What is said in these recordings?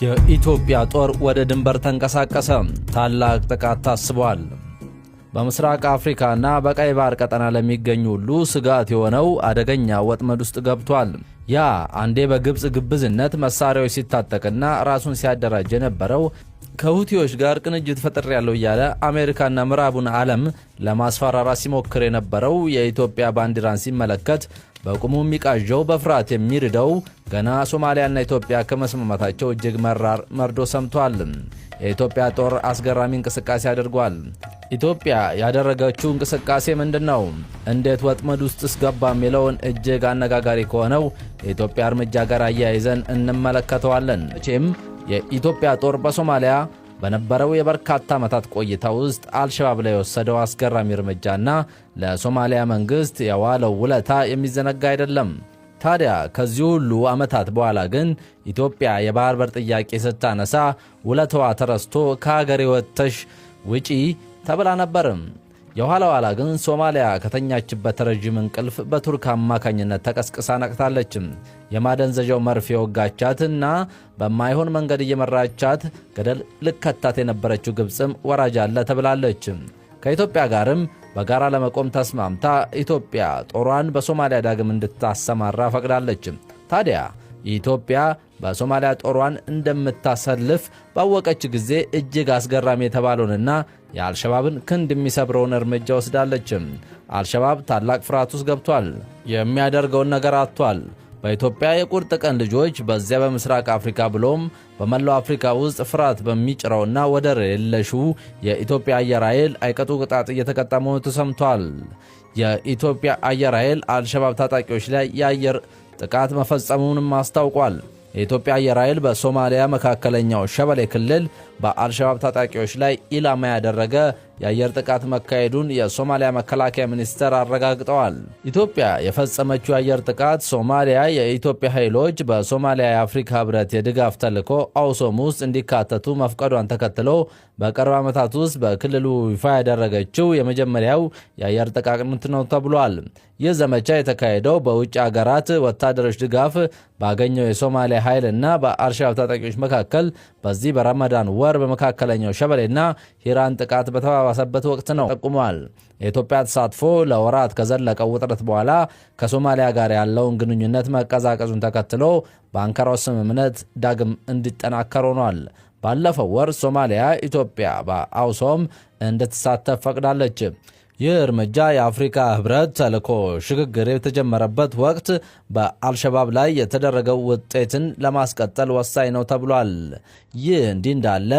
የኢትዮጵያ ጦር ወደ ድንበር ተንቀሳቀሰ። ታላቅ ጥቃት ታስቧል። በምስራቅ አፍሪካና በቀይ ባህር ቀጠና ለሚገኙ ሁሉ ስጋት የሆነው አደገኛ ወጥመድ ውስጥ ገብቷል። ያ አንዴ በግብፅ ግብዝነት መሳሪያዎች ሲታጠቅና ራሱን ሲያደራጅ የነበረው፣ ከሁቲዎች ጋር ቅንጅት ፈጥሬያለሁ እያለ አሜሪካና ምዕራቡን ዓለም ለማስፈራራት ሲሞክር የነበረው፣ የኢትዮጵያ ባንዲራን ሲመለከት በቁሙ የሚቃዠው፣ በፍርሃት የሚርደው ገና ሶማሊያና ኢትዮጵያ ከመስማማታቸው እጅግ መራር መርዶ ሰምቷል። የኢትዮጵያ ጦር አስገራሚ እንቅስቃሴ አድርጓል። ኢትዮጵያ ያደረገችው እንቅስቃሴ ምንድን ነው? እንዴት ወጥመድ ውስጥ ገባ የሚለውን እጅግ አነጋጋሪ ከሆነው የኢትዮጵያ እርምጃ ጋር አያይዘን እንመለከተዋለን። መቼም የኢትዮጵያ ጦር በሶማሊያ በነበረው የበርካታ ዓመታት ቆይታ ውስጥ አልሸባብ ላይ የወሰደው አስገራሚ እርምጃና ለሶማሊያ መንግሥት የዋለው ውለታ የሚዘነጋ አይደለም። ታዲያ ከዚህ ሁሉ ዓመታት በኋላ ግን ኢትዮጵያ የባህር በር ጥያቄ ስታነሳ ውለታዋ ተረስቶ ከሀገሬ ወጥተሽ ውጪ ተብላ ነበርም። የኋላ ኋላ ግን ሶማሊያ ከተኛችበት ረዥም እንቅልፍ በቱርክ አማካኝነት ተቀስቅሳ ነቅታለች። የማደንዘዣው መርፌ የወጋቻትና በማይሆን መንገድ እየመራቻት ገደል ልከታት የነበረችው ግብፅም ወራጅ አለ ተብላለች። ከኢትዮጵያ ጋርም በጋራ ለመቆም ተስማምታ ኢትዮጵያ ጦሯን በሶማሊያ ዳግም እንድታሰማራ ፈቅዳለች። ታዲያ ኢትዮጵያ በሶማሊያ ጦሯን እንደምታሰልፍ ባወቀች ጊዜ እጅግ አስገራሚ የተባለውንና የአልሸባብን ክንድ የሚሰብረውን እርምጃ ወስዳለች። አልሸባብ ታላቅ ፍርሃት ውስጥ ገብቷል። የሚያደርገውን ነገር አጥቷል። በኢትዮጵያ የቁርጥ ቀን ልጆች በዚያ በምስራቅ አፍሪካ ብሎም በመላው አፍሪካ ውስጥ ፍርሃት በሚጭረውና ወደር የለሹ የኢትዮጵያ አየር ኃይል አይቀጡ ቅጣት እየተቀጣ መሆኑ ተሰምቷል። የኢትዮጵያ አየር ኃይል አልሸባብ ታጣቂዎች ላይ የአየር ጥቃት መፈጸሙንም አስታውቋል። የኢትዮጵያ አየር ኃይል በሶማሊያ መካከለኛው ሸበሌ ክልል በአልሸባብ ታጣቂዎች ላይ ኢላማ ያደረገ የአየር ጥቃት መካሄዱን የሶማሊያ መከላከያ ሚኒስቴር አረጋግጠዋል። ኢትዮጵያ የፈጸመችው የአየር ጥቃት ሶማሊያ የኢትዮጵያ ኃይሎች በሶማሊያ የአፍሪካ ሕብረት የድጋፍ ተልዕኮ አውሶም ውስጥ እንዲካተቱ መፍቀዷን ተከትሎ በቅርብ ዓመታት ውስጥ በክልሉ ይፋ ያደረገችው የመጀመሪያው የአየር ጥቃት ነው ተብሏል። ይህ ዘመቻ የተካሄደው በውጭ አገራት ወታደሮች ድጋፍ ባገኘው የሶማሊያ ኃይል እና በአልሸባብ ታጣቂዎች መካከል በዚህ በረመዳን ወር በመካከለኛው ሸበሌና ሂራን ጥቃት በተባባሰበት ወቅት ነው ጠቁመዋል። የኢትዮጵያ ተሳትፎ ለወራት ከዘለቀው ውጥረት በኋላ ከሶማሊያ ጋር ያለውን ግንኙነት መቀዛቀዙን ተከትሎ በአንካራው ስምምነት ዳግም እንዲጠናከር ሆኗል። ባለፈው ወር ሶማሊያ ኢትዮጵያ በአውሶም እንድትሳተፍ ፈቅዳለች። ይህ እርምጃ የአፍሪካ ህብረት ተልዕኮ ሽግግር የተጀመረበት ወቅት በአልሸባብ ላይ የተደረገው ውጤትን ለማስቀጠል ወሳኝ ነው ተብሏል። ይህ እንዲህ እንዳለ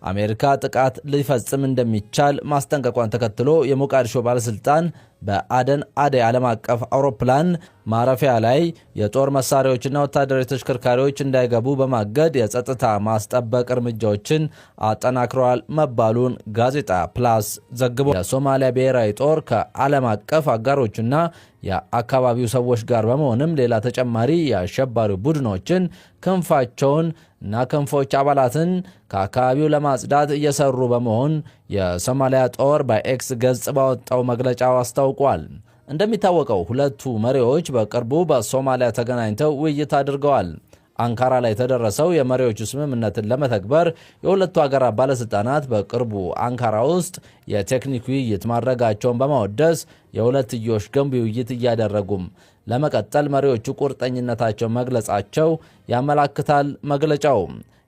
አሜሪካ ጥቃት ሊፈጽም እንደሚቻል ማስጠንቀቋን ተከትሎ የሞቃዲሾ ባለሥልጣን በአደን አዴ ዓለም አቀፍ አውሮፕላን ማረፊያ ላይ የጦር መሳሪያዎችና ወታደራዊ ተሽከርካሪዎች እንዳይገቡ በማገድ የጸጥታ ማስጠበቅ እርምጃዎችን አጠናክረዋል መባሉን ጋዜጣ ፕላስ ዘግቦ፣ የሶማሊያ ብሔራዊ ጦር ከዓለም አቀፍ አጋሮችና የአካባቢው ሰዎች ጋር በመሆንም ሌላ ተጨማሪ የአሸባሪ ቡድኖችን ክንፋቸውን እና ክንፎች አባላትን ከአካባቢው ለማጽዳት እየሰሩ በመሆን የሶማሊያ ጦር በኤክስ ገጽ ባወጣው መግለጫው አስታውቋል። እንደሚታወቀው ሁለቱ መሪዎች በቅርቡ በሶማሊያ ተገናኝተው ውይይት አድርገዋል። አንካራ ላይ የተደረሰው የመሪዎቹ ስምምነትን ለመተግበር የሁለቱ ሀገራት ባለሥልጣናት በቅርቡ አንካራ ውስጥ የቴክኒክ ውይይት ማድረጋቸውን በማወደስ የሁለትዮሽ ገንቢ ውይይት እያደረጉም ለመቀጠል መሪዎቹ ቁርጠኝነታቸው መግለጻቸው ያመላክታል መግለጫው።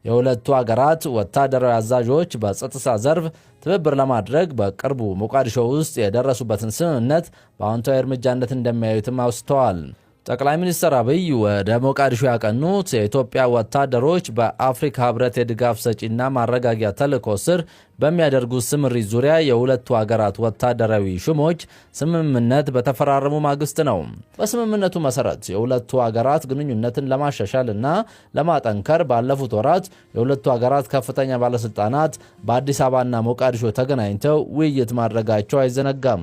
የሁለቱ ሀገራት ወታደራዊ አዛዦች በጸጥታ ዘርፍ ትብብር ለማድረግ በቅርቡ ሞቃዲሾ ውስጥ የደረሱበትን ስምምነት በአዎንታዊ እርምጃነት እንደሚያዩትም አውስተዋል። ጠቅላይ ሚኒስትር አብይ ወደ ሞቃዲሾ ያቀኑት የኢትዮጵያ ወታደሮች በአፍሪካ ሕብረት የድጋፍ ሰጪና ማረጋጊያ ተልዕኮ ስር በሚያደርጉት ስምሪት ዙሪያ የሁለቱ ሀገራት ወታደራዊ ሹሞች ስምምነት በተፈራረሙ ማግስት ነው። በስምምነቱ መሰረት የሁለቱ ሀገራት ግንኙነትን ለማሻሻል እና ለማጠንከር ባለፉት ወራት የሁለቱ ሀገራት ከፍተኛ ባለስልጣናት በአዲስ አበባና ሞቃዲሾ ተገናኝተው ውይይት ማድረጋቸው አይዘነጋም።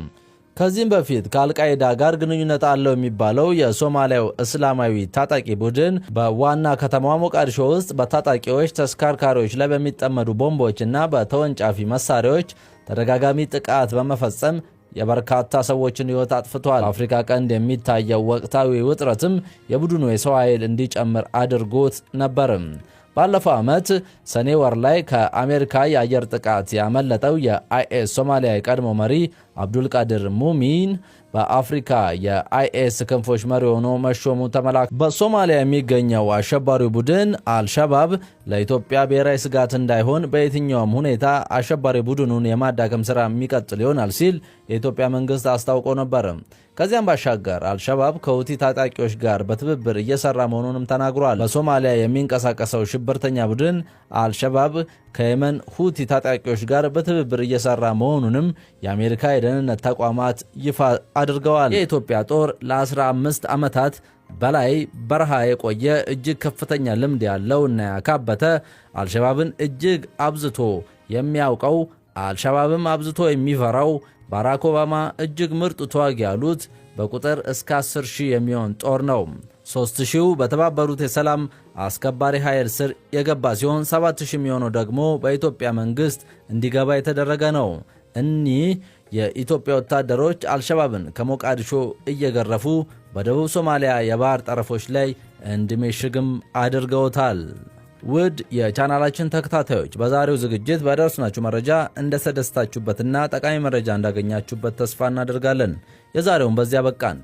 ከዚህም በፊት ከአልቃይዳ ጋር ግንኙነት አለው የሚባለው የሶማሊያው እስላማዊ ታጣቂ ቡድን በዋና ከተማዋ ሞቃዲሾ ውስጥ በታጣቂዎች ተሽከርካሪዎች ላይ በሚጠመዱ ቦምቦችና በተወንጫፊ መሳሪያዎች ተደጋጋሚ ጥቃት በመፈጸም የበርካታ ሰዎችን ሕይወት አጥፍቷል። በአፍሪካ ቀንድ የሚታየው ወቅታዊ ውጥረትም የቡድኑ የሰው ኃይል እንዲጨምር አድርጎት ነበርም። ባለፈው ዓመት ሰኔ ወር ላይ ከአሜሪካ የአየር ጥቃት ያመለጠው የአይኤስ ሶማሊያ የቀድሞ መሪ አብዱልቃድር ሙሚን በአፍሪካ የአይኤስ ክንፎች መሪ ሆኖ መሾሙ ተመላክቷል። በሶማሊያ የሚገኘው አሸባሪው ቡድን አልሸባብ ለኢትዮጵያ ብሔራዊ ስጋት እንዳይሆን በየትኛውም ሁኔታ አሸባሪ ቡድኑን የማዳከም ስራ የሚቀጥል ይሆናል ሲል የኢትዮጵያ መንግስት አስታውቆ ነበር። ከዚያም ባሻገር አልሸባብ ከሁቲ ታጣቂዎች ጋር በትብብር እየሰራ መሆኑንም ተናግሯል። በሶማሊያ የሚንቀሳቀሰው ሽብርተኛ ቡድን አልሸባብ ከየመን ሁቲ ታጣቂዎች ጋር በትብብር እየሰራ መሆኑንም የአሜሪካ የደህንነት ተቋማት ይፋ አድርገዋል። የኢትዮጵያ ጦር ለ15 ዓመታት በላይ በረሃ የቆየ እጅግ ከፍተኛ ልምድ ያለው እና ያካበተ፣ አልሸባብን እጅግ አብዝቶ የሚያውቀው፣ አልሸባብም አብዝቶ የሚፈራው፣ ባራክ ኦባማ እጅግ ምርጡ ተዋጊ ያሉት በቁጥር እስከ 10 ሺህ የሚሆን ጦር ነው። 3 ሺው በተባበሩት የሰላም አስከባሪ ኃይል ስር የገባ ሲሆን 7 ሺህ የሚሆነው ደግሞ በኢትዮጵያ መንግስት እንዲገባ የተደረገ ነው። እኒህ የኢትዮጵያ ወታደሮች አልሸባብን ከሞቃዲሾ እየገረፉ በደቡብ ሶማሊያ የባህር ጠረፎች ላይ እንዲመሽግም አድርገውታል። ውድ የቻናላችን ተከታታዮች፣ በዛሬው ዝግጅት ባደረስናችሁ መረጃ እንደተደሰታችሁበትና ጠቃሚ መረጃ እንዳገኛችሁበት ተስፋ እናደርጋለን። የዛሬውን በዚያ በቃን።